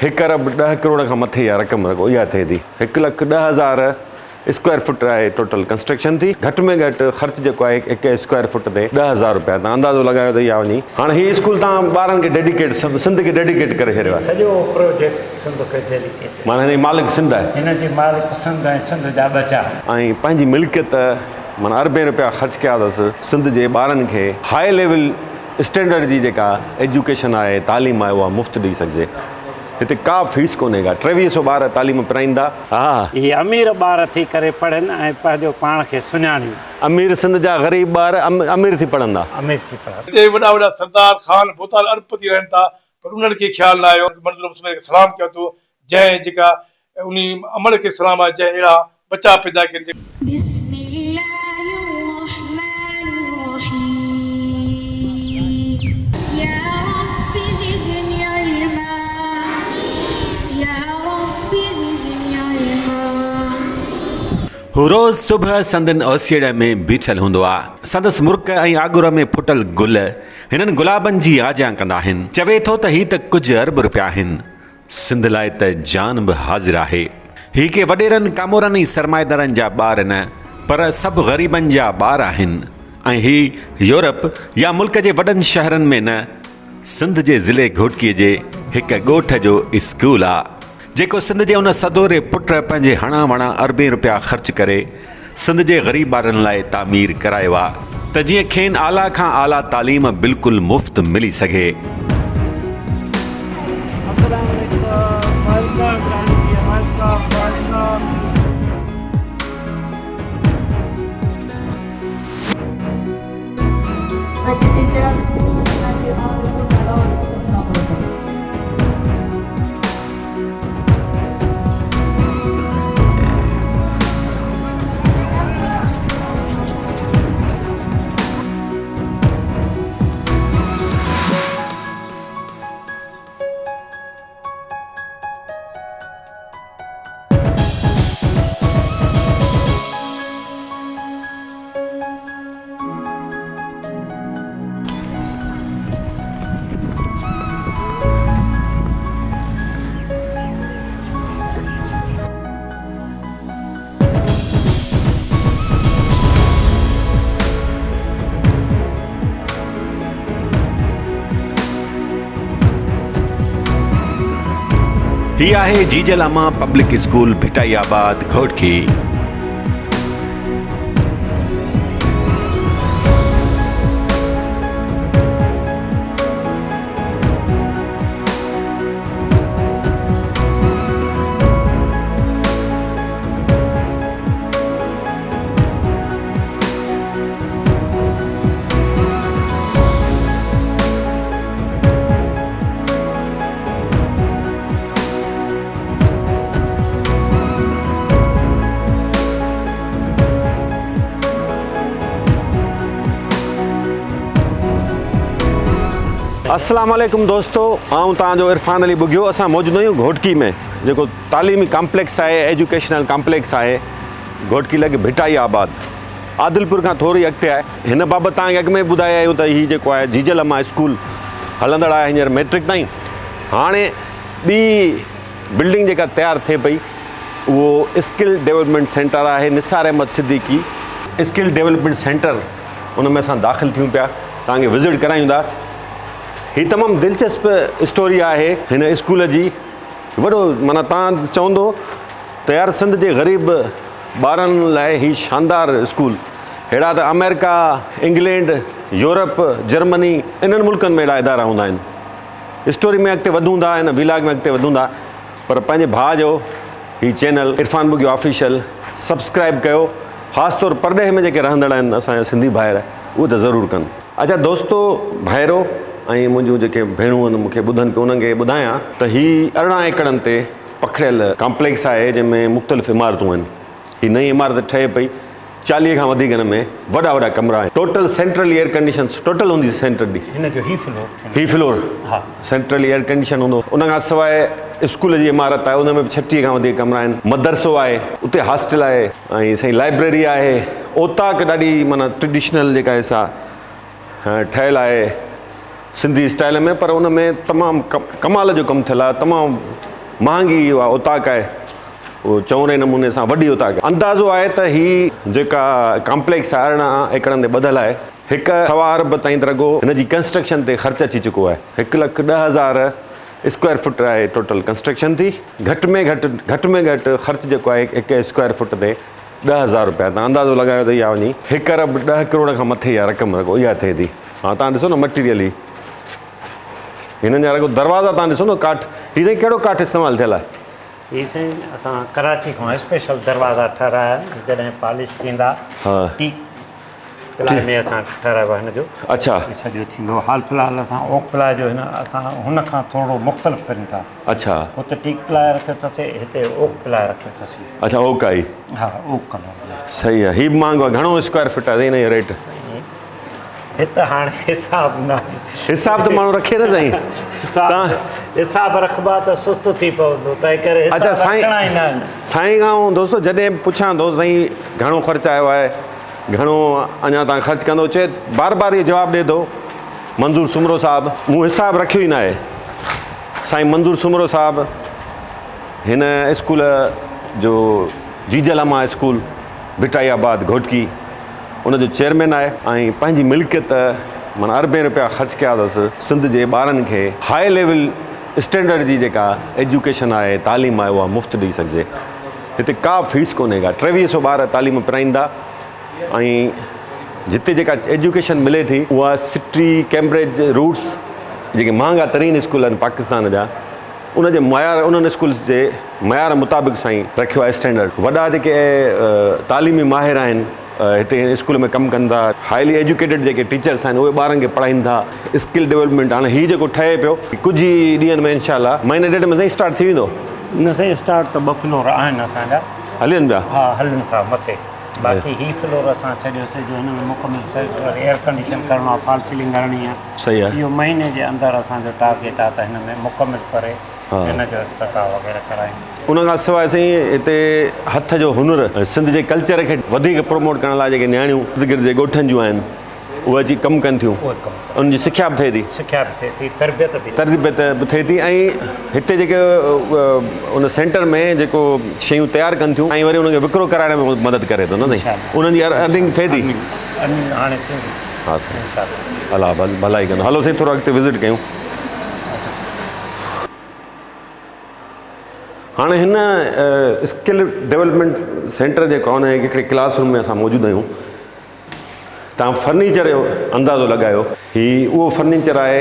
هڪ ارب ڏهه ڪروڙ کان مٿي اها رقم رڳو اها ٿئي ٿي. هڪ لک 10,000 اسڪوائر فٽ آهي ٽوٽل ڪنسٽرڪشن ٿي. گهٽ ۾ گهٽ خرچ جيڪو آهي هڪ اسڪوائر فٽ تي 10,000 رپيا. تان اندازو لڳايو ته اها وڃي هاڻ هي اسڪول تان ٻارن کي ڊيڊيڪيٽ سنڌ کي ڊيڊيڪيٽ ڪري ڇڏيو آهي. سڄو پروجيڪٽ سنڌ کي ڊيڊيڪيٽ. معنيٰ هن جي مالڪ سنڌ آهي. هن جي مالڪ سنڌ ۽ سنڌ جا ٻچا. ۽ پنهنجي ملڪيت معنيٰ اربين رپيا خرچ ڪيا اٿس سنڌ جي ٻارن کي هاء ليول اسٽينڊرڊ جي جيڪا ايجوڪيشن آهي تعليم آهي اها مفت ڏئي سگهجي. هتي ڪا فيس ڪونهي ڪا. 23 سو ٻار تعليم پرائين ٿا. ها. اهي امير ٻار ٿي ڪري پڙهن ۽ پنهنجو پاڻ کي سڃاڻين. امير سنڌ جا غريب ٻار امير ٿي پڙهندا. امير ٿي پڙهندا. هتي وڏا وڏا سردار، خان، ڀوتار ارب پتي رهن ٿا پر انهن کي خيال نه آيو. منظور مسلم کي سلام ڪيان ٿو جنهن جيڪا انهي امڙ کي سلام آهي جنهن اهڙا ٻچا پيدا ڪيا آهن. بسم الله الرحمن الرحيم يا رب زدني علما يا رب زدني علما. هو روز صبح سندن اوسيئڙي ۾ بيٺل هوندو آ. سندس مرڪ ۽ آڳر ۾ ڦٽل گل هنن گلابن جي آجيان ڪندا آهن. چوي ٿو ته هي ته ڪجهه ارب رپيا آهن. سنڌ لاء ته جان به حاضر آهي. هي ڪي وڏيرن، ڪامورن ۽ سرمائيدارن جا ٻار نه پر سڀ غريبن جا ٻار آهن ۽ هي يورپ يا ملڪ جي وڏن شهرن ۾ نه سنڌ جي ضلعي گهوٽڪي جي هڪ ڳوٺ جو اسڪول آ جيڪو سنڌ جي ان سدوري پٽ پنهنجي هڻان وڻان اربين روپيا خرچ ڪري سنڌ جي غريب ٻارن لاء تعمير ڪرايو آ ته جيئن کين اعليٰ کان اعليٰ تعليم بلڪل مفت ملي سگهي. هي آهي جيجل امان پبلڪ اسڪول ڀٽائي آباد گهوٽڪي. السلام عليڪم دوستو آئون توهان جو عرفان علي ٻگهيو اسان موجود آهيون گهوٽڪي ۾ جيڪو تعليمي ڪامپليڪس آهي ايجوڪيشنل ڪامپليڪس آهي گهوٽڪي لڳ ڀٽائي آباد عادلپور کان ٿوري اڳتي آهي. هن بابت توهان کي اڳ ۾ به ٻڌائي آيا آهيون ته هي جيڪو آهي جيجل اما اسڪول هلندڙ آهي هينئر ميٽرڪ تائين. هاڻي ٻي بلڊنگ جيڪا تيار ٿئي پئي اهو اسڪل ڊولپمينٽ سينٽر آهي Nisar Ahmed Siddiqui skill development centre ان ۾ اسان داخل ٿيون پيا توهان کي وزٽ ڪرايون ٿا. هي تمام دلچسپ اسٽوري آهي هن اسڪول جي وڏو معنيٰ توهان چوندو ته يار سنڌ جي غريب ٻارن لاء هي شاندار اسڪول ههڙا ته آمريڪا، انگلينڊ، يورپ، جرمني انهن ملڪن ۾ اهڙا ادارا هوندا آهن. اسٽوري ۾ اڳتي وڌون ٿا هن ويلاگ ۾ اڳتي وڌون ٿا پر پنهنجي ڀاء جو هي channel Irfan Bughio official subscribe ڪيو خاص طور پرڏيهه ۾ جيڪي رهندڙ آهن اسان جا سنڌي ڀائر اهي ته ضرور ڪن. اڇا دوستو ڀائرو ۽ منهنجون جيڪي ڀيڻون آهن مون کي ٻڌن پيون انهن کي ٻڌايان ته هي 18 ايڪڙن تي پکڙيل ڪامپليڪس آهي جنهن ۾ مختلف عمارتون آهن. هي نئين عمارت ٺهي پئي 40 کان وڌيڪ هن ۾ وڏا وڏا ڪمرا آهن. Total central air condition total هوندي سينٽر ڏي. هن جو هي فلور ٿيندو. هي فلور ها. سينٽرل ايئر ڪنڊيشن هوندو. ان کان سواء اسڪول جي عمارت آهي ان ۾ به 36 کان وڌيڪ ڪمرا آهن. مدرسو آهي اتي هاسٽل آهي ۽ سائين لائبريري آهي. اوطاق ڏاڍي معنيٰ ٽريڊيشنل جيڪا آهي سا ٺهيل آهي سنڌي اسٽائل ۾ پر ان ۾ تمام ڪمال جو ڪم ٿيل آهي تمام مهانگي اها اوطاق آهي اهو چونري نموني سان وڏي اوطاق آهي. اندازو آهي ته هي جيڪا ڪامپليڪس آهي 18 ايڪڙن تي ٻڌل آهي هڪ سوا ارب تائين ته رڳو هن جي ڪنسٽرڪشن تي خرچ اچي چڪو آهي 1,10,000 اسڪوائر فٽ آهي ٽوٽل ڪنسٽرڪشن ٿي گهٽ ۾ گهٽ گهٽ ۾ گهٽ خرچ جيڪو آهي هڪ اسڪوائر فٽ تي 10,000 روپيا تان اندازو لڳايو ته اها وڃي هڪ ارب ڏهه ڪروڙ کان مٿي اها رقم رڳو اها ٿئي ٿي ها تان ڏسو نه مٽيريل هي هنن جا رڳو دروازا تان ڏسو نه ڪاٺ هي سائين ڪهڙو ڪاٺ استعمال ٿيل آهي؟ هي سائين اسان ڪراچي کان اسپيشل دروازا ٺهرايا آهن جڏهن پالش ٿيندا ٽيڪ پلائي ۾ اسان ٺهرايو آهي هن جو اڇا هي سڄو ٿيندو حال في الحال اسان اوڪ پلائي جو هن اسان هن کان ٿورو مختلف ڪريون ٿا اڇا هتي ٽيڪ پلائي رکيو اٿسي هتي اوڪ پلائي رکيو اٿسي اڇا اوڪ آئي ها اوڪ ڪلر صحيح آهي هي به مهانگو آهي گهڻو اسڪوائر فٽ آهي هن جو ريٽ هت هاڻي حساب ناهي. حساب ته ماڻهو رکي نه سائين. حساب حساب رکبا ته سست ٿي پوندو تنهن ڪري حساب رکڻا ئي ناهن. سائين کان دوستو جڏهن به پڇان ٿو سائين گهڻو خرچ آيو آهي گهڻو اڃا تان خرچ ڪندو چئي بار بار اهو جواب ڏي ٿو منظور سومرو صاحب مون حساب رکيو ئي ناهي سائين منظور سومرو صاحب هن اسڪول جو جيجل اما اسڪول ڀٽائي آباد گهوٽڪي ان جو چيئرمين آهي ۽ پنهنجي ملڪيت معنيٰ اربين رپيا خرچ ڪيا اٿس سنڌ جي ٻارن کي هاء ليول اسٽينڊرڊ جي جيڪا ايجوڪيشن آهي تعليم آهي اها مفت ڏئي سگهجي هتي ڪا فيس ڪونهي ڪا 2300 ٻار تعليم پرائيندا ۽ جتي جيڪا ايجوڪيشن ملي ٿي اها سٽي ڪيمبرج روٽس جيڪي مهانگا ترين اسڪول آهن پاڪستان جا ان جي معيار انهن اسڪولز جي معيار مطابق سائين رکيو آهي اسٽينڊرڊ وڏا جيڪي تعليمي ماهر آهن هتي هن اسڪول ۾ ڪم ڪن ٿا هائلي ايجوڪيٽيڊ جيڪي ٽيچرس آهن اهي ٻارن کي پڙهائين ٿا اسڪل ڊولپمينٽ هاڻي هي جيڪو ٺهي پيو ڪجهه ئي ڏينهن ۾ انشاء الله مهيني ڏيڍ ۾ سائين اسٽارٽ ٿي ويندو. نه سائين اسٽارٽ ته ٻه فلور آهن اسان جا. هلن پيا. ها هلن ٿا مٿي باقي هي فلور اسان ڇڏيوسي جو هن ۾ مڪمل ايئر ڪنڊيشن ڪرڻو آهي فال سيلنگ هڻڻي آهي. صحيح آهي. اهو مهيني جي اندر اسان جو ٽارگيٽ آهي ته هن ۾ مڪمل ڪري هن جو افتتاح وغيره ڪرايون. ان کان سواء سائين هتي هٿ جو هنر سنڌ جي ڪلچر کي وڌيڪ پروموٽ ڪرڻ لاء جيڪي نياڻيون ارد گرد جي ڳوٺن جون آهن اهي اچي ڪم ڪن ٿيون انهن جي سکيا به ٿئي ٿي. سکيا به ٿئي ٿي تربيت به. تربيت به ٿئي ٿي ۽ هتي جيڪي ان سينٽر ۾ جيڪو شيون تيار ڪن ٿيون ۽ وري انهن کي وڪرو ڪرائڻ ۾ مدد ڪري ٿو نه سائين انهن جي ارننگ ٿئي ٿي. ارننگ هاڻي ٿيندي. ها سائين الله ڀلائي ڪندو هلو سائين ٿورو اڳتي وزٽ ڪيون. هاڻي هن اسڪل ڊولپمينٽ سينٽر جيڪو آهي ان جي هڪڙي ڪلاس روم ۾ اسان موجود آهيون تان فرنيچر جو اندازو لڳايو هي اهو فرنيچر آهي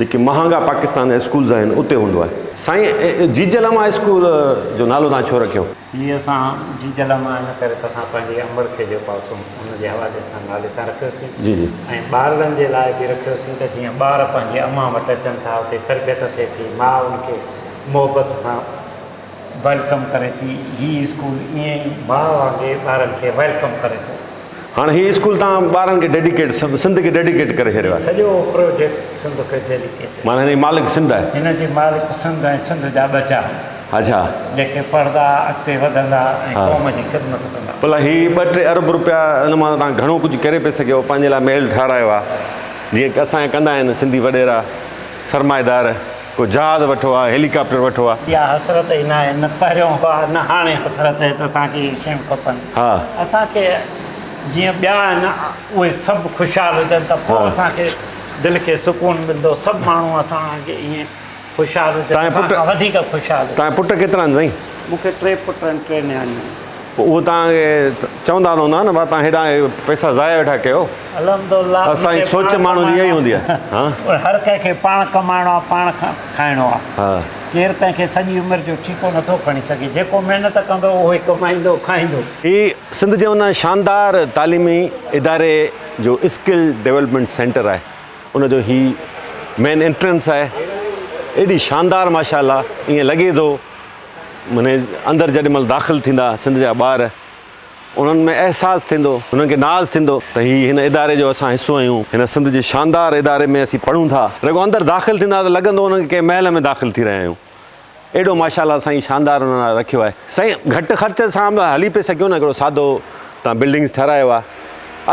جيڪي مهانگا پاڪستان جا اسڪولز آهن اتي هوندو آهي سائين جيجل اما اسڪول جو نالو تان ڇو رکيو؟ هي اسان جيجل اما ان ڪري ته اسان پنهنجي امڙ کي جيڪو آهي سو ان جي حوالي سان نالي سان رکيوسين جي جي ۽ ٻارڙن جي لاء به رکيوسين ته جيئن ٻار پنهنجي اما وٽ اچن ٿا اتي تربيت ٿئي ٿي ماء ان کي محبت سان welcome ڪري ٿي هي اسڪول ائين ئي ماء وانگي ٻارن کي welcome ڪري ٿو. هاڻ هي اسڪول توهان ٻارن کي ڊيڊيڪيٽ سنڌ کي ڊيڊيڪيٽ ڪري ڇڏيو آهي. سڄو پروجيڪٽ سنڌ کي ڊيڊيڪيٽ. معنيٰ هن جي مالڪ سنڌ آهي. هن جي مالڪ سنڌ ۽ سنڌ جا ٻچا. اڇا. جيڪي پڙهندا اڳتي وڌندا ۽ قوم جي خدمت ڪندا. ڀلا هي ٻه ٽي ارب روپيا ان مان توهان گهڻو ڪجهه ڪري پئي سگهيو پنهنجي لاء محل ٺهرايو آهي جيئن اسان جا ڪندا آهن سنڌي وڏيرا سرمائيدار. ڪو جهاز وٺو آ، هيلي ڪاپٽر وٺو آ. اها حسرت ئي ناهي، نه پهريون هئا نه هاڻي حسرت آهي ته اسان کي اهي شيون کپن. اسان کي جيئن ٻيا آهن اهي سڀ خوشحال هجن ته پوء اسان کي دل کي سڪون ملندو. سڀ ماڻهو اسان وانگي ائين خوشحال هجن، اسان کان وڌيڪ خوشحال هجن. توهان جا پٽ ڪيترا آهن سائين؟ مون کي ٽي پٽ آهن، ٽي نياڻيون آهن. پوء اهو توهان کي چوندا نه هوندا نه ڀا توهان هيڏانهن پئسا ضايع ويٺا ڪيو. الحمدلله اسان جي سوچ ماڻهو جي اها ئي هوندي آهي. هر ڪنهن کي پاڻ ڪمائڻو آهي پاڻ کائڻو آهي. ڪير ڪنهن کي سڄي عمر جو ٺيڪو نٿو کڻي سگهي. جيڪو محنت ڪندو اهو ئي ڪمائيندو کائيندو. هي سنڌ جي ان شاندار تعليمي اداري جو اسڪل ڊولپمينٽ سينٽر آهي ان جو هي مين انٽرنس آهي ايڏي شاندار ماشاءالله ائين لڳي ٿو معني اندر جيڏي مهل داخل ٿيندا سنڌ جا ٻار انهن ۾ احساس ٿيندو انهن کي ناز ٿيندو ته هي هن اداري جو اسان حصو آهيون هن سنڌ جي شاندار اداري ۾ اسين پڙهون ٿا رڳو اندر داخل ٿيندا ته لڳندو انهن کي ڪنهن محل ۾ داخل ٿي رهيا آهيون ايڏو ماشاءالله سائين شاندار انهن رکيو آهي سائين گهٽ خرچ سان به هلي پئي سگهيو نه هڪڙو سادو تان بلڊنگس ٺهرايو آهي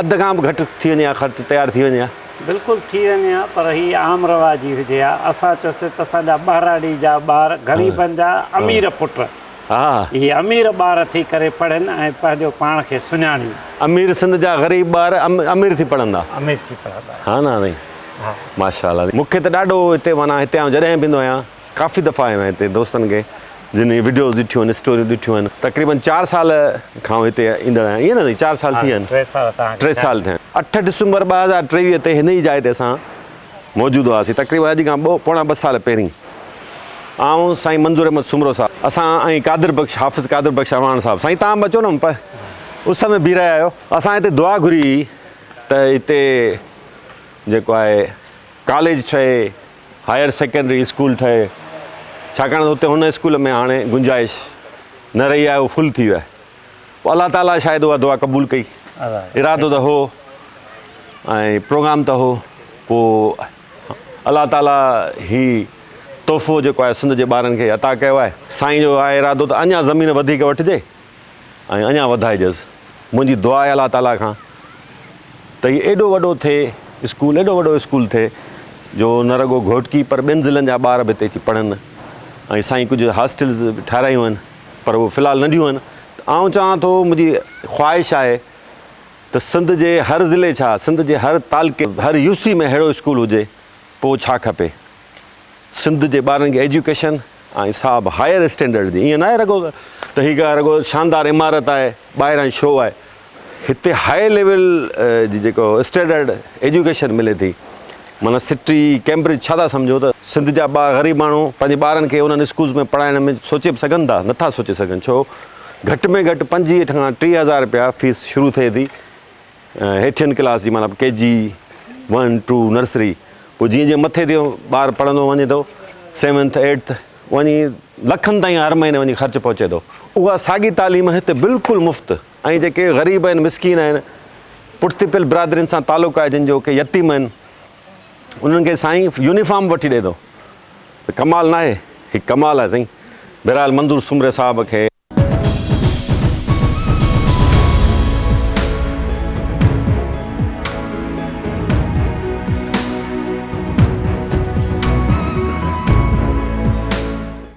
اڌ کان به گهٽ ٿي وڃي ها خرچ تيار ٿي وڃي ها. بلڪل ٿي وڃي ها پر هي عام رواجي هجي ها. اسان چيوسين ته اسان جا ٻهراڙي جا ٻار غريبن جا امير پٽ اهي امير ٻار ٿي ڪري پڙهن ۽ پنهنجو پاڻ کي سڃاڻين. امير سنڌ جا غريب ٻار امير ٿي پڙهندا. امير ٿي پڙهندا. ها نه سائين. ها. ماشاءالله مون کي ته ڏاڍو هتي معنيٰ هتي آئون جڏهن به ايندو آهيان ڪافي دفعا آيو آهيان هتي دوستن کي جن هي وڊيوز ڏٺيون آهن اسٽوريون ڏٺيون آهن تقريبن چار سال کان هتي ايندڙ آهيان ائين نه سائين چار سال ٿي ويا آهن ٽي سال ٿيا آهن اٺ ڊسمبر 2023 تي هن ئي جاء تي اسان موجود هئاسين تقريبن اڄ کان ٻه پوڻا ٻه سال پهرين آئون سائين منظور احمد سومرو صاحب اسان ۽ قادر بخش حافظ قادر بخش اعواڻ صاحب سائين تان به اچو نه پر اس ۾ بيهي رهيا آهيو اسان هتي دعا گهري هئي ته هتي جيڪو آهي ڪاليج ٺهي هائير سيڪنڊري اسڪول ٺهي ڇاڪاڻ ته اتي هن اسڪول ۾ هاڻي گنجائش نه رهي آهي اهو فل ٿي ويو آهي پوء الله تعاليٰ شايد اها دعا قبول ڪئي ارادو ته هو ۽ پروگرام ته هو پوء الله تعاليٰ هي تحفو جيڪو آهي سنڌ جي ٻارن کي عطا ڪيو آهي سائين جو آهي ارادو ته اڃا زمين وڌيڪ وٺجي ۽ اڃا وڌائجيس. منهنجي دعا آهي الله تعاليٰ کان ته هي ايڏو وڏو ٿئي اسڪول ايڏو وڏو اسڪول ٿئي جو نه رڳو گهوٽڪي پر ٻين ضلعن جا ٻار به هتي اچي پڙهن ۽ سائين ڪجهه هاسٽلز به ٺاهرايون آهن پر اهي في الحال ننڍيون آهن ته آئون چوان ٿو منهنجي خواهش آهي ته سنڌ جي هر ضلعي ڇا سنڌ جي هر تعلقي هر يو سي ۾ اهڙو اسڪول هجي پوء ڇا کپي سنڌ جي ٻارن کي ايجوڪيشن ۽ سا به هائير اسٽينڊرڊ جي ائين ناهي رڳو ته هي ڪا رڳو شاندار عمارت آهي ٻاهران شو آهي هتي هائي ليول جي جيڪو اسٽينڊرڊ ايجوڪيشن ملي ٿي معنيٰ سٽي ڪيمبرج ڇا ٿا سمجهو ته سنڌ جا ٻار غريب ماڻهو پنهنجي ٻارن کي انهن اسڪولز ۾ پڙهائڻ ۾ سوچي به سگهن ٿا نٿا سوچي سگهن ڇو گهٽ ۾ گهٽ 25 کان 30 هزار رپيا فيس شروع ٿئي ٿي هيٺين ڪلاس جي معنيٰ ڪي جي ون ٽو نرسري پوء جيئن جيئن مٿي ٿيو ٻار پڙهندو وڃي ٿو سيونٿ ايٽٿ وڃي لکن تائين هر مهيني وڃي خرچ پهچي ٿو اها ساڳي تعليم هتي بلڪل مفت ۽ جيڪي غريب آهن مسڪين آهن پٺتي پيل برادرين سان تعلق آهي جن جو ڪي يتيم آهن انهن کي سائين يونيفارم وٺي ڏي ٿو ته ڪمال ناهي هي ڪمال آهي سائين بهرحال منظور سومري صاحب کي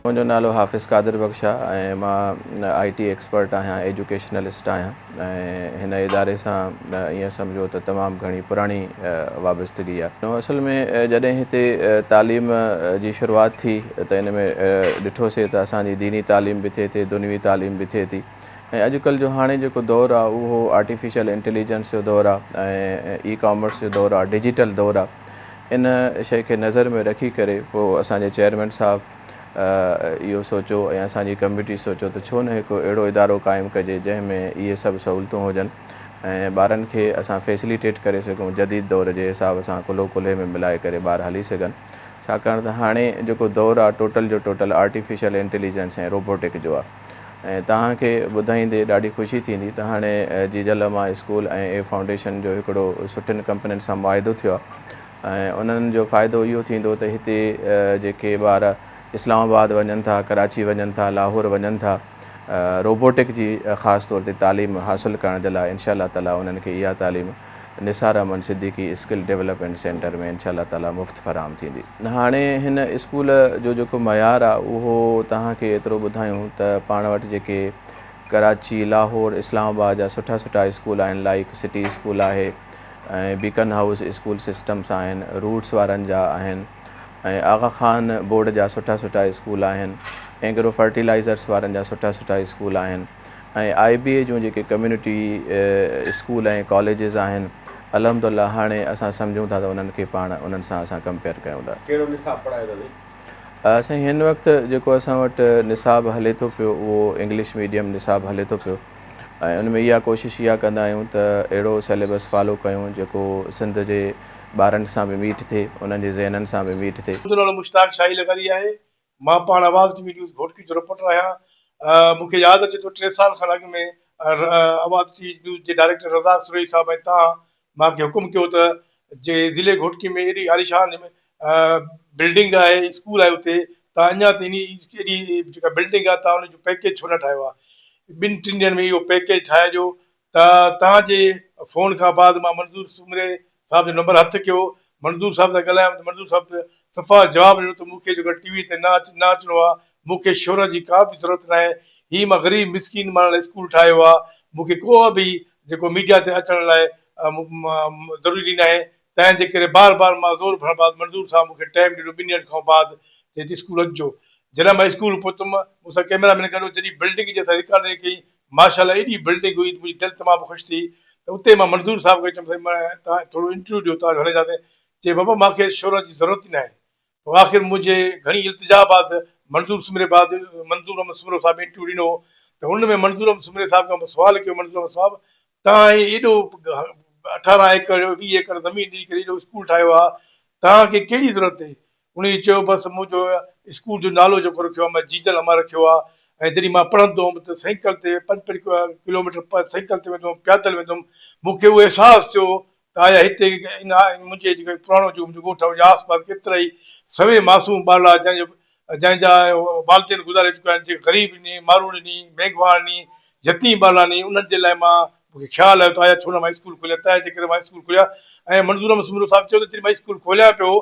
منهنجو نالو حافظ قادر بخش آهي ۽ مان آء ٽي ايڪسپرٽ آهيان ايجوڪيشنلسٽ آهيان ۽ هن اداري سان ائين سمجهو ته تمام گهڻي پراڻي وابستگي آهي. اصل ۾ جڏهن هتي تعليم جي شروعات ٿي ته ان ۾ ڏٺوسي ته اسان جي ديني تعليم به ٿئي ٿي دنيوي تعليم به ٿئي ٿي ۽ اڄڪلهه جو هاڻي جيڪو دور آهي اهو آرٽيفيشل انٽيليجنس جو دور آهي ۽ اي ڪامرس جو دور آهي ڊجيٽل دور آهي ان شيء کي نظر ۾ رکي ڪري پوء اسان جي چيئرمين صاحب اهو سوچيو ۽ اسان جي ڪميٽي سوچيو ته ڇو نه هڪ اهڙو ادارو قائم ڪجي جنهن ۾ اهي سڀ سهولتون هجن ۽ ٻارن کي اسان فيسليٽيٽ ڪري سگهون جديد دور جي حساب سان ڪلهو ڪلهي ۾ ملائي ڪري ٻار هلي سگهن ڇاڪاڻ ته هاڻي جيڪو دور آهي ٽوٽل جو ٽوٽل آرٽيفيشل انٽيليجنس ۽ روبوٽڪ جو آهي ۽ توهان کي ٻڌائيندي ڏاڍي خوشي ٿيندي ته هاڻي جيجل اما اسڪول ۽ اي فائونڊيشن جو هڪڙو سٺين ڪمپنين سان معاهدو ٿيو آهي ۽ انهن جو فائدو اهو ٿيندو ته هتي جيڪي ٻار اسلام آباد وڃن ٿا، ڪراچي وڃن ٿا، لاهور وڃن ٿا روبوٽڪ جي خاص طور تي تعليم حاصل ڪرڻ جي لاء انشاء الله تعالي انهن کي اها تعليم Nisar Ahmed Siddiqui skill development centre ۾ انشاء الله تعالي مفت فراهم ٿيندي. هاڻي هن اسڪول جو جيڪو معيار آهي اهو توهان کي ايترو ٻڌايون ته پاڻ وٽ جيڪي ڪراچي، لاهور، اسلام آباد جا سٺا سٺا اسڪول آهن لائيڪ سٽي اسڪول آهي ۽ بيڪن هائوس اسڪول سسٽمس آهن، روٽس وارن جا آهن ۽ آغا خان بورڊ جا سٺا سٺا اسڪول آهن، اينگرو فرٽيلائزرس وارن جا سٺا سٺا اسڪول آهن ۽ آء بي اي جون جيڪي ڪميونٽي اسڪول ۽ ڪاليجز آهن الحمد الله هاڻي اسان سمجهون ٿا ته انهن کي پاڻ انهن سان اسان ڪمپيئر ڪيون ٿا. ڪهڙو نصاب پڙهايو ٿا سائين؟ سائين هن وقت جيڪو اسان وٽ نصاب هلي ٿو پيو اهو انگلش ميڊيم نصاب هلي ٿو پيو ۽ ان ۾ اها ڪوشش اها ڪندا آهيون ته اهڙو سيليبس فالو ڪيون جيڪو سنڌ جي ٻارن سان به ميٽ ٿئي انهن جي ذهنن سان به ميٽ ٿئي. منهنجو نالو مشتاق شاهي لغاري آهي. مان پاڻ آواز ٽي وي نيوز گهوٽڪي جو رپورٽر آهيان. مون کي ياد اچي ٿو ٽي سال کن اڳ ۾ آواز ٽي وي نيوز جي ڊائريڪٽر رزاق سروهي صاحب ۽ توهان مان کي حڪم ڪيو ته جي ضلعي گهوٽڪي ۾ ايڏي عاليشان بلڊنگ آهي اسڪول آهي اتي تان اڃا تائين ايڏي جيڪا بلڊنگ آهي تان ان جو پيڪيج ڇو نه ٺاهيو آهي ٻن ٽن ڏينهن ۾ اهو پيڪيج ٺاهي ڏيو ته توهان جي فون کان بعد مان منظور سومري صاحب جو نمبر هٿ ڪيو منظور صاحب سان ڳالهايم ته منظور صاحب صفا جواب ڏنو ته مون کي جيڪو ٽي وي تي نه نه اچڻو آ مون کي شهرت جي ڪا به ضرورت ناهي هي مان غريب مسڪين ماڻهن لاء اسڪول ٺاهيو آ مون کي ڪو به جيڪو ميڊيا تي اچڻ لاء ضروري ناهي تنهن جي ڪري بار بار مان زور ڀرڻ بعد منظور صاحب مون کي ٽائيم ڏنو ٻن ڏينهن کان بعد چي ته اسڪول اچجو جڏهن مان اسڪول پهتم مون سان ڪئميرا مين گڏ هو جڏهن بلڊنگ جي اسان رڪارڊنگ ڪئي ماشاء الله ايڏي بلڊنگ هئي ته منهنجي دل تمام خوش ٿي ته اتي مان منظور صاحب کي چيم سائين توهان ٿورو انٽرويو ڏيو توهان جو هلي چي بابا مان کي شهرت جي ضرورت ئي ناهي پوء آخر منهنجي گهڻي التجا بعد منظور سومري بعد منظور احمد سومرو صاحب انٽرويو ڏنو ته ان ۾ منظور احمد سومري صاحب کان مون سوال ڪيو منظور احمد صاحب توهان هي ايڏو اٺارهن ايڪڙ 20 ايڪڙ زمين ڏئي ڪري ايڏو اسڪول ٺاهيو آهي توهان کي ڪهڙي ضرورت آهي انهي چيو بس منهنجو اسڪول جو نالو جيڪو رکيو آهي مان جيجل امان رکيو آهي ۽ جڏهن مان پڙهندو هوم ته سائيڪل تي پنج پنج ڪلوميٽر سائيڪل تي ويندو هوم پيادل ويندو هوم مون کي اهو احساس ٿيو ته آيا هتي ان منهنجي جيڪو پراڻو جيڪو منهنجو ڳوٺ آهي ان جي آس پاس ڪيترائي سوين معصوم ٻارڙا جنهن جو جنهن جا والدين گذاري چڪا آهن جيڪي غريب ني ماروئڙي ني ميگهواڙ ني يتيم ٻارڙا ني انهن جي لاء مان مون کي خيال آيو ته آيا ڇو نه مان اسڪول کوليان تنهن جي ڪري مان اسڪول کوليا ۽ منظور احمد سومرو صاحب چيو ته جڏهن مان اسڪول کوليان پيو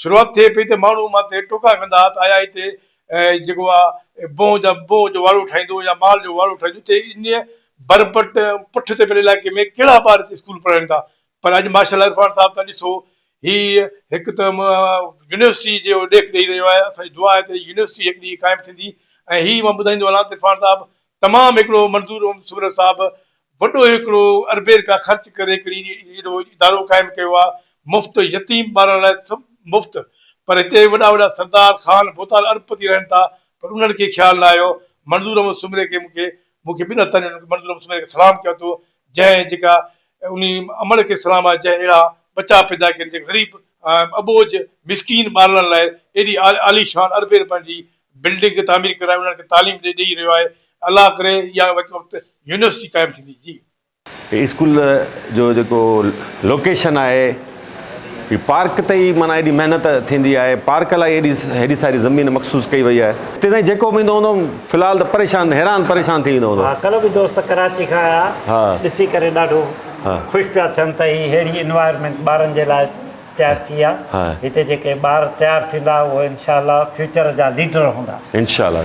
شروعات ٿئي پئي ته ماڻهو مان تي ٽوڪا ڪندا ها ته آيا هتي جيڪو آ بونهه جا بونهه جو واڙو ٺاهيندو يا مال جو واڙو ٺاهيندو چئي انهيء برپٽ پٺ تي پيل علائقي ۾ ڪهڙا ٻار هتي اسڪول پڙهن ٿا پر اڄ ماشاء الله عرفان صاحب تان ڏسو هي هڪ ته يونيورسٽي جو ڏيک ڏئي رهيو آهي اسان جي دعا آهي ته يونيورسٽي هڪ ڏينهن قائم ٿيندي ۽ هي مان ٻڌائيندو هلان ته عرفان صاحب تمام هڪڙو منظور سومرو صاحب وڏو هڪڙو اربين رپيا خرچ ڪري هڪڙي اهڙو ادارو قائم ڪيو آهي مفت يتيم ٻارن لاء سڀ مفت پر هتي وڏا وڏا سردار خان ڀوتار اربپتي رهن ٿا پر انهن کي خيال نه آيو منظور احمد سومري کي مونکي مونکي ٻن هٿن منظور احمد سومري کي سلام ڪيان ٿو جنهن جيڪا انهي امڙ کي سلام آهي جنهن اهڙا ٻچا پيدا ڪيا جيڪي غريب اٻوجهه مسڪين ٻارڙن لاء ايڏي عاليشان اربين رپين جي بلڊنگ تعمير ڪرائي انهن کي تعليم ڏئي رهيو آهي الله ڪري اها وقت يونيورسٽي قائم ٿيندي جي. هي اسڪول جو جيڪو لوڪيشن آهي هي پارڪ تي ئي معنيٰ ايڏي محنت ٿيندي آهي پارڪ لاء ايڏي هيڏي ساري زمين مخصوص ڪئي وئي آهي هتي سائين جيڪو به ايندو هوندو في الحال ته پريشان حيران پريشان ٿي ويندو هوندو. ها ڪلهه به دوست ڪراچي کان آيا ها. ڏسي ڪري ڏاڍو ها. خوش پيا ٿين ته هي ههڙي انوائرمينٽ ٻارن جي لاء تيار ٿي آ ها. هتي جيڪي ٻار تيار ٿيندا اهي انشاء الله فيوچر جا ليڊر هوندا. انشاء الله.